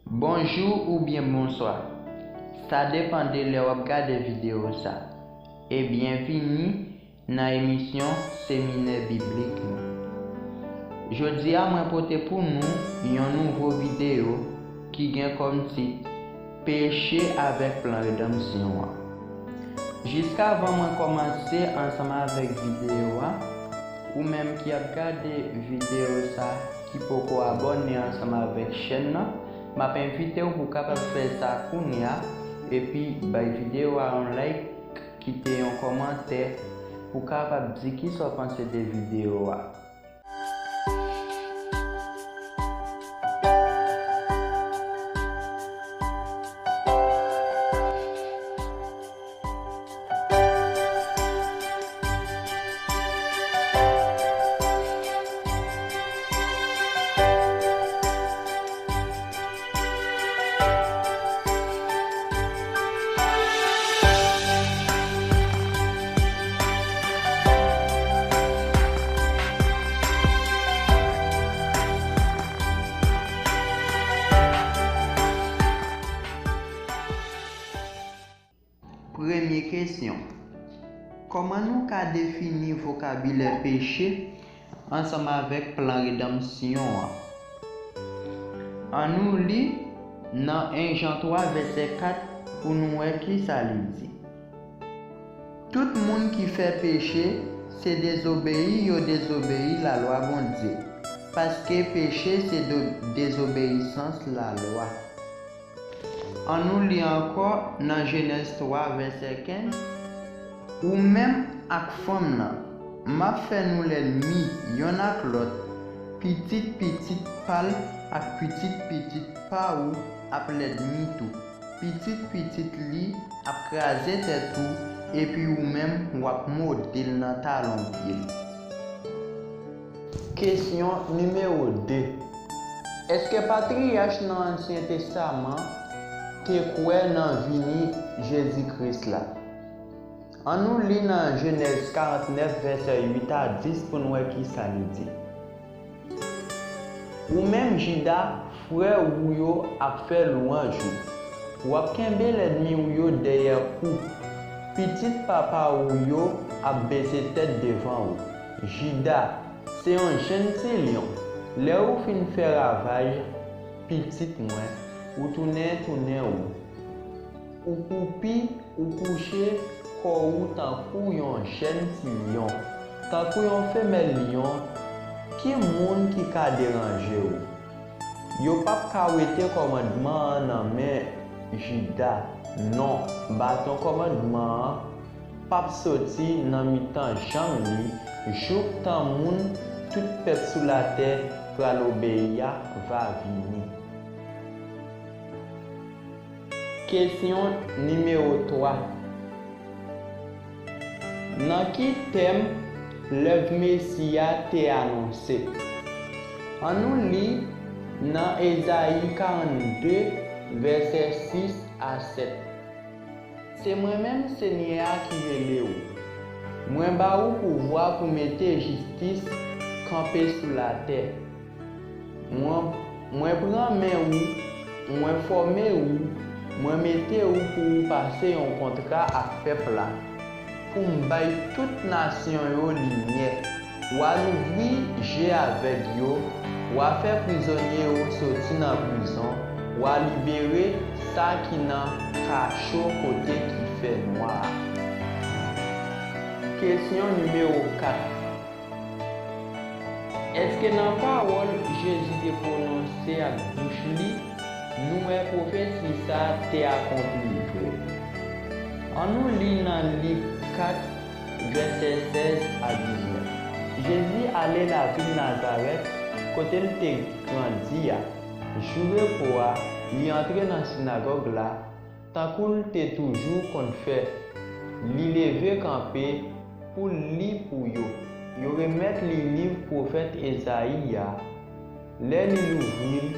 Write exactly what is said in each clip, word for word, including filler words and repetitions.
Bonjou oubyen bonswa. Sa depann de lè w ap gade videyo sa. E byenvini nan emisyon Seminè Biblik nou. Jodi a, mwen pote pou nou yon nouvo videyo ki gen kòm tit Peche avèk Plan Redanmsyon an. Jiskavan mwen kòmanse ansanm avèk videyo a, ou menm ki ap gade videyo sa ki poko abòne ansanm avèk chèn nan, m ap envite w pou w kapab fè sa kounye a, epi bay videyo a yon like, kite yon kòmantè pou w kapab di kisa w panse de videyo a. Premye kesyon. Kòman nou ka defini vokabilè peche ansanm avèk plan redanmsyon an? Annou li nan en Jan twa vèsè kat pou nou wè kisa li di. Tout moun ki fè peche, se dezobeyi yo dezobeyi lalwa Bondye, paske peche se do- dezobeyisans lalwa. Annou li ankò nan Jenèz twa, vèsè kenz, ou menm ak fanm nan, m ap fè nou lènmi yonn ak lòt, pitit pitit pa l ak pitit pitit pa ou ap lènmi tou. Pitit pitit li ap kraze tèt ou, epi ou menm w ap mode l nan talon pye l. Kesyon nimewo de. Èske patriyach nan Ansyen Testaman te kwè nan vini Jezi Kris la? Annou li nan Jenèz karant nèf, vèsè uit a dis pou n wè kisa li di. Ou menm, Jida, frè ou yo ap fè lwanj ou. W ap kenbe lènmi w yo dèyè kou. Pitit papa ou yo ap bese tèt devan ou. Jida, se yon jenn ti lyon. Lè ou fin fè ravaj, pitit mwen, ou tounen tounen ou. Ou koupi, ou kouche kò ou tankou yon jenn ti lyon, tankou yon femèl lyon. Ki moun ki ka deranje w? Yo p ap ka wete kòmandman an nan men Jida. Non, baton kòmandman an p ap soti nan mitan janm li, jouktan moun tout pèp sou latè pral obeyi a va vini. Kesyon nimewo twa. Nan ki tèm lèv Mesi a te anonse? Annou li nan Ezayi karannde, vèsè sis a sèt. Se mwen menm Senyè a ki rele w. Mwen ba ou pouvwa pou mete jistis kanpe sou latè. Mwen, mwen pran men ou, mwen fòme ou, mwen mete ou pou ou pase yon kontra ak pèp la, pou m bay tout nasyon yo limyè. W a louvri je avèg yo, w a fè prizonye yo soti nan prizon, w a libere sa ki nan kacho kote ki fè nwa a. Kesyon nimewo kat. Èske nan pawòl Jezi te pwononse ak bouch li, nou wè pwofesi sa a te akonpli vre? Annou li nan Lik kat, vèsè sèz a diznèf. Jezi ale lavil Nazarèt, kote l te grandi a. Jou repo a, li antre nan sinagòg la, tankou l te toujou konn fè. Li leve kanpe pou l li pou yo. Yo remèt li liv pwofèt Ezayi a. Lè li louvri l,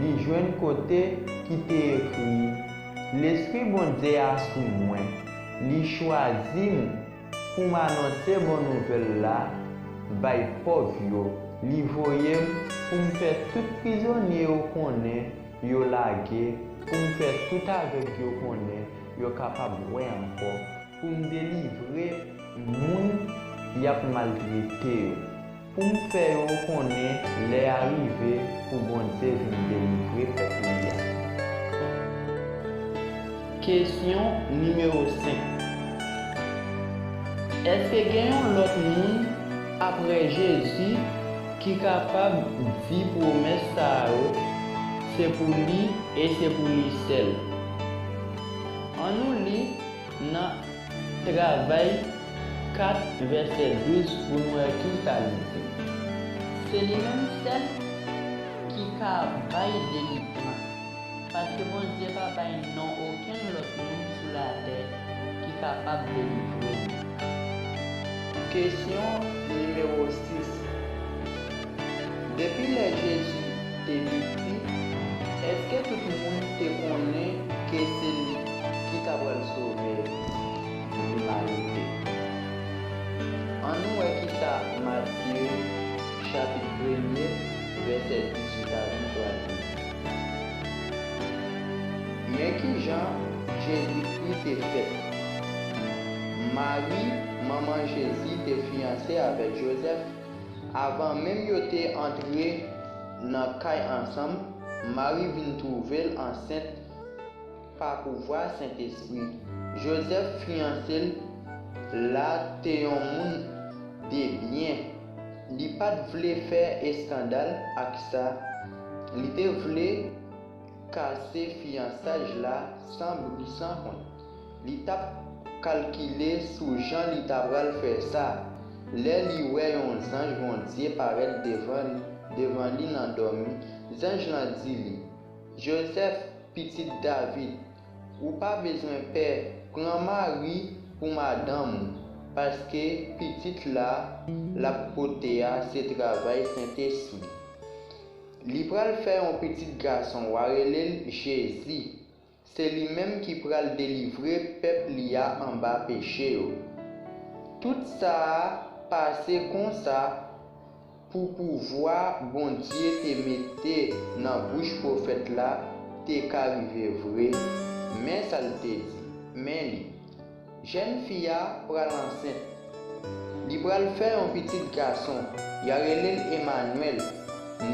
li jwenn kote ki te ekri, Lespri Bondye a sou mwen. Li chwazi m pou m anonse bon nouvèl la bay pòv yo. Li voye m pou m fè tout prizonye yo konnen yo lage, pou m fè tout avèg yo konnen, yo kapab wè ankò, pou m delivre moun y ap maltrete yo, pou m fè yo konnen lè a rive pou Bondye vin delivre pèp li a. Kesyon nimewo senk. Èske gen yon lòt moun apre Jezi ki kapab di pwomès sa a yo se pou li e se pou li sèl? Ann nou li nan Travay kat vèsè douz pou n wè ki sa li di. Se li menm sèl ki ka bay delivrans, paske Bondye pa bay non okenn lòt moun sou latè ki kapab delivre nou. Kesyon nimewo sis. Depi lè Jezi te piti, èske tout moun te konnen ke se li ki ta pral sove limanite? Ann nou wè ki sa Matye, chapit premye, vèsè dizuit a venntwa di. Men ki jan Jezikri te fèt. Mari, manman Jezi, te fiyanse avèk Jozèf. Avan menm yo te antre nan kay ansanm, Mari vin twouve l ansent pa pouvwa Sentespri. Jozèf, fiyanse l la, te yon moun de byen. Li pa t vle fè eskandal ak sa. Li te vle kase fiyansaj la san bri san kont. Li t ap kalkile sou jan li ta pral fè sa, lè li wè yon zanj Bondye parèt devan, devan li nan dòmi. Zanj lan di li, Jozèf, pitit David, ou pa bezwen pè, pran Mari pou madanm ou, paske pitit la l ap pote a se travay Sentespri. Li pral fè yon pitit gason, w a rele l Jezi. Se li menm ki pral delivre pèp li a anba peche yo. Tout sa a pase konsa pou pouvwa Bondye te mete nan bouch pwofèt la te ka rive vre. Men sa l te di, men li. Jèn fi a pral ansent. Li pral fè yon pitit gason. Y a rele l Emanwèl.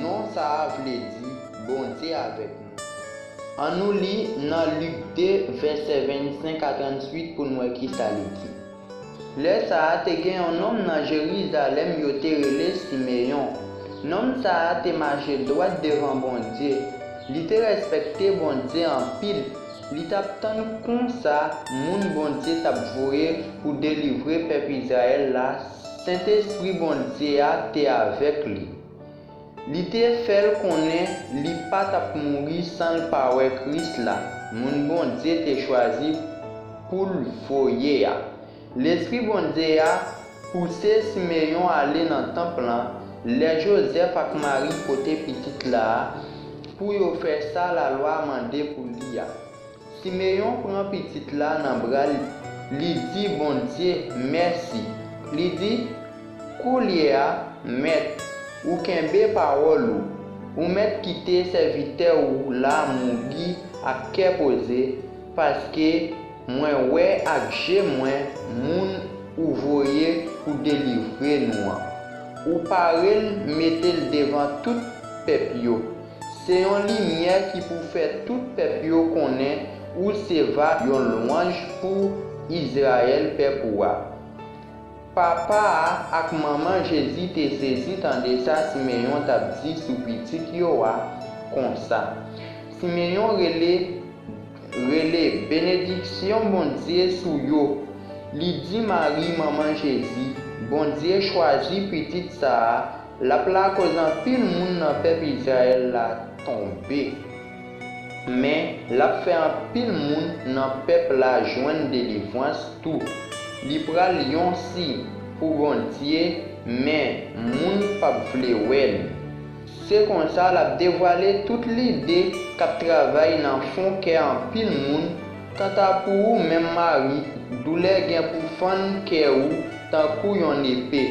Non sa a vle di Bondye avèk nou. Ann nou li nan Lik de, vèsè vennsenk a tranntuit pou n wè ki sa li di. Lè sa a, te gen yon nonm nan Jerizalèm yo te rele Simeyon. Nonm sa a te mache dwat devan Bondye. Li te respekte Bondye anpil. Li t ap tann konsa moun Bondye t ap voye pou delivre pèp Izrayèl la. Sentespri Bondye a te avèk li. Li te fè l konnen li pa t ap mouri san l pa wè Kris la, moun Bondye te chwazi pou l voye a. Lespri Bondye a pouse Simeyon ale nan tanp lan lè Jozèf ak Mari pote pitit la a pou yo fè sa lalwa mande pou li a. Simeyon pran pitit la nan bra l, li di Bondye mèsi. Li di, Koulye a, Mèt, ou kenbe pawòl ou. Ou mèt kite sèvitè ou la mouri ak kè poze, paske mwen wè ak je mwen moun ou voye pou delivre nou an. Ou pare l, mete l devan tout pèp yo. Se yon limyè ki pou fè tout pèp yo konnen ou se va yon lwanj pou Izrayèl, pèp ou a. Papa a ak manman Jezi te sezi tande sa Simeyon t ap di sou pitit yo a konsa. Simeyon rele, rele benediksyon Bondye sou yo. Li di Mari, manman Jezi, Bondye chwazi pitit sa a, l ap lakoz anpil moun nan pèp Izrayèl la tonbe. Men, l ap fè anpil moun nan pèp la jwenn delivrans tou. Li pral yon siy pou Bondye, men moun p ap vle wè li. Se konsa, l ap devwale tout lide k ap travay nan fon kè anpil moun. Kanta pou ou menm, Mari, doulè gen pou fann kè ou tankou yon nepe.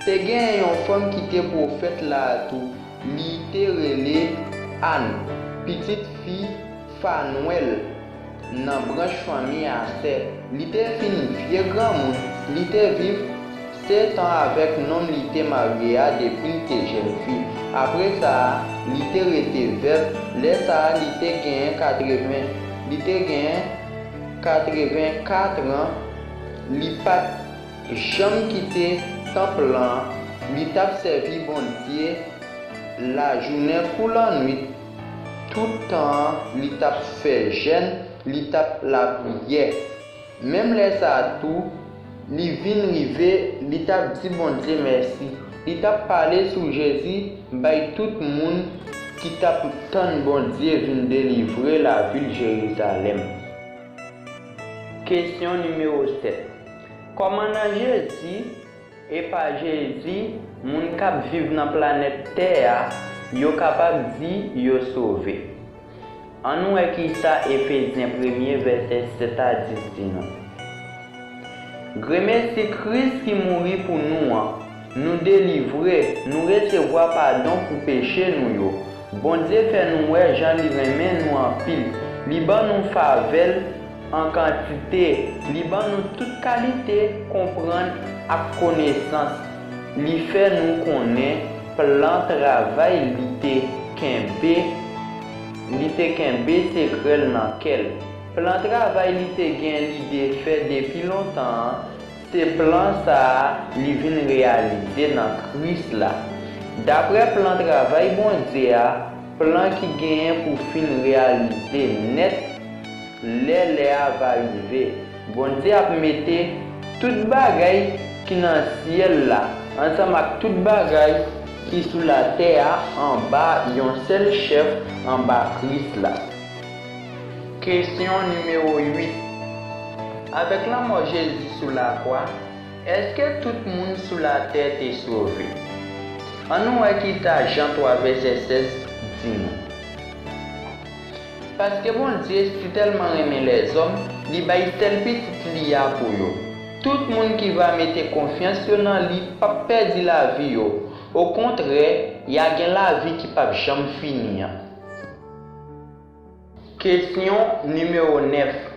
Te gen yon fanm ki te pwofèt la tou, li te rele Àn, pitit fi Fanwèl nan branch fanmi Asè. Li te fin vye granmoun, li te viv sèt an avèk nonm li te marye a depi l te jèn fi. Apre sa a, li te rete vèv. Lè sa a, li te genyen katreven, li te genyen katreven kat an. Li pa t janm kite tanp lan, li t ap sèvi Bondye lajounen kou lannwit. Tout tan an, li t ap fè jèn, li t ap lapriyè. Menm lè sa a tou, li vin rive, li t ap di Bondye mèsi. Li t ap pale sou Jezi bay tout moun ki t ap tann Bondye vin delivre lavil Jerizalèm. Kesyon nimewo sèt. Kòman nan Jezi, e pa Jezi, moun k ap viv nan planèt tè a, yo kapab di yo sove? Ann wè kisa Efezyen premye vèsè sèt a dis di nou. Gremesi Kris ki mouri pou nou an, nou delivre, nou resevwa padon pou peche nou yo. Bondye fè nou wè jan li renmen nou anpil. Li ban nou favè l an kantite. Li ban nou tout kalite konprann ak konesans. Li fè nou konnen plan travay li te kenbe, li te kenbe sekrè l nan kè l. Plan travay li te gen lide fè depi lontan an, se plan sa a li vin reyalize nan Kris la. Dapre plan travay Bondye a, plan ki genyen pou fin reyalize nèt lè lè a va rive. Bondye ap mete tout bagay ki nan syèl la ansanm ak tout bagay ki sou latè a anba yon sèl chèf, anba Kris la. Kesyon nimewo uit. Avèk lanmò Jezi sou lakwa, èske tout moun sou latè te sove? Ann nou wè kisa Jan twa vèsè sèz di nou. Paske Bondye sitèlman renmen lèzòm, li bay sèl Pitit li a pou yo. Tout moun ki va mete konfyans yo nan li p ap pèdi lavi yo. Okontrè, y a gen lavi ki p ap janm fini an. Kesyon nimewo nèf.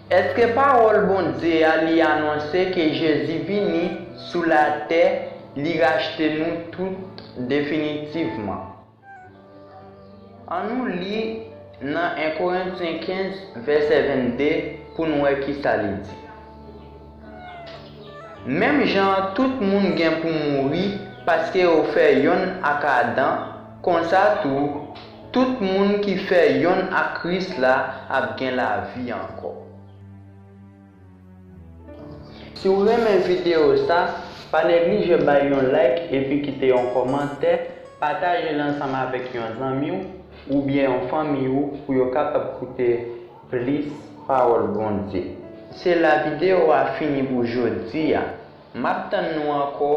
Èske pawòl Bondye a li anonse ke Jezi vini sou latè, li rachte nou tout definitivman? Ann nou li nan en Korentyen kenz, vèsè vennde, pou n wè kisa li di. Menm jan an, tout moun gen pou mouri paske yo fè yonn ak Adan, konsa tou, tout moun ki fè yonn ak Kris la ap gen lavi ankò. Si w renmen videyo sa, pa neglije bay yon like epi kite yon kòmantè, pataje l ansanm avèk yon zanmi w oubyen yon fanmi w pou yo kapab koute plis pawòl Bondye. Se la videyo a fini pou jodi a. M ap tann nou ankò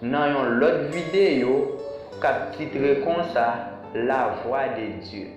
nan yon lòt videyo k ap titre konsa, La Voix de Dieu.